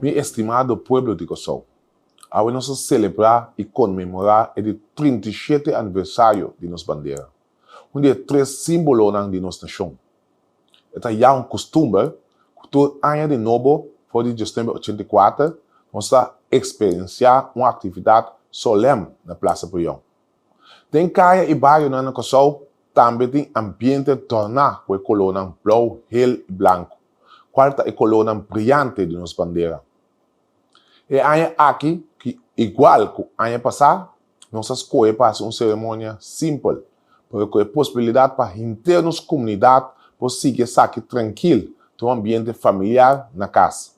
Mi estimado pueblo di Kòrsou, awe nos ta selebrá i konmemorá e di 37 aniversario di nos bandera, un di e tres símbolonan di nos nashon. E ta ya un kustumber ku tur aña di nobo for di 1984 nos ta eksperensiá un aktividat solèm na Plasa Brion. Den kaya i barionan na Kòrsou tambe tin ambiente dòrná ku e kolónan blou, hel i blanku, kual ta e kolónan briante di nos bandera. E aña aki, ki igual ku aña pasá, nos a skohe pa hasi un seremonia simpel, pero ku e posibilidat pa henter nos komunidat por sigui esaki trankil den un ambiente familiar na kas.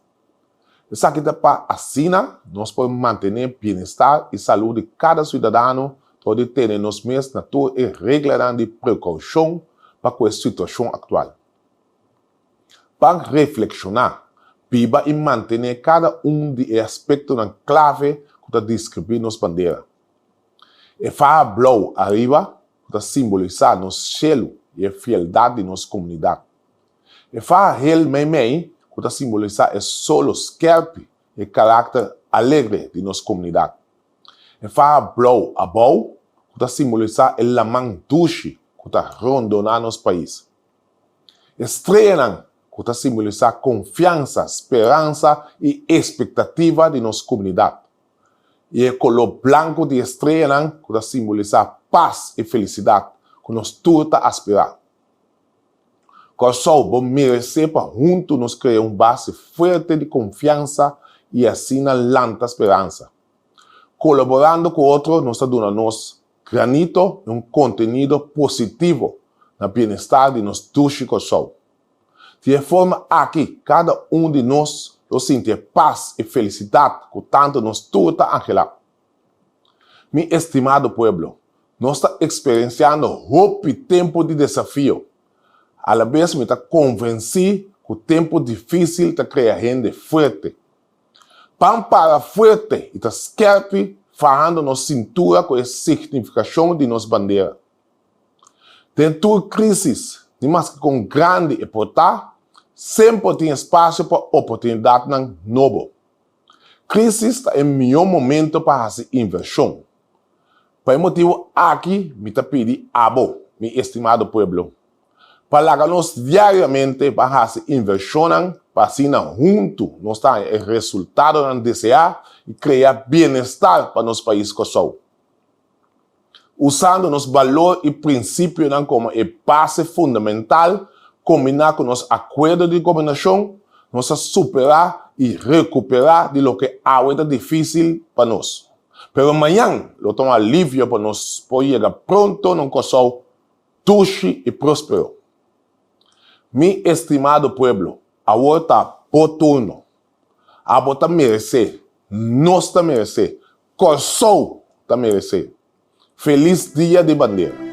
Esaki ta pa asina nos por mantené bienestar i salú di kada siudadano dor di tene nos mes na tur e reglanan di prekoushon pa ku e situashon aktual. Ban reflekshoná, biba i mantené kada un di e aspektonan klave ku ta deskribí nos bandera. E faha blou ariba ku ta simbolisá nos shelu i e fieldat di nos komunidat. E faha hel meimei ku ta simbolisá e solo skèrpi i e karakter alegre di nos komunidat. E faha blou abou ku ta simbolisá e laman dushi ku ta rondoná nos pais. E streanan ku ta simbolisá konfiansa, speransa i espektativa di nos komunidat. I e koló blanku di e streanan ku ta simbolisá pas i felisidat ku nos tur ta aspirá. Kòrsou, bo meresé pa huntu nos krea un base fuerte di konfiansa i asina lanta speransa. Kolaborando ku otro nos ta duna nos granito i un kontenido positivo na bienestar di nos dushi Kòrsou. Di e forma aki kada un di nos lo sinti e pas i felisidat ku tantu nos tur ta anhelá. Mi estimado pueblo, nos ta eksperensiando hopi tempu di desafio. Alabes mi ta konvensí ku tempu difísil ta krea hende fuerte. Pan para fuerte i ta skèrpi fahando nos sintura ku e signifikashon di nos bandera. Den tur krísis, ni maske kon grandi e por ta, semper tin espasio pa oportunidatnan nobo. Krísis ta e mihó momento pa hasi invershon. Pa e motibu aki mi ta pidi abo, mi estimado pueblo, pa laga nos diariamente pa hasi invershonnan pa asina huntu nos ta haña e resultadonan deseá i krea bienestar pa nos pais Kòrsou. Usando nos balor i prinsipionan komo e base fundamental kombiná ku nos akuerdo di gobernashon, nos a superá i rekuperá di loke awe ta difísil pa nos. Pero mañan lo ta un alivio pa nos por yega pronto na un Kòrsou dushi i próspero. Mi estimado pueblo, awor ta bo turno. Abo ta meresé, nos ta meresé, Kòrsou ta meresé. Felis Dia di Bandera!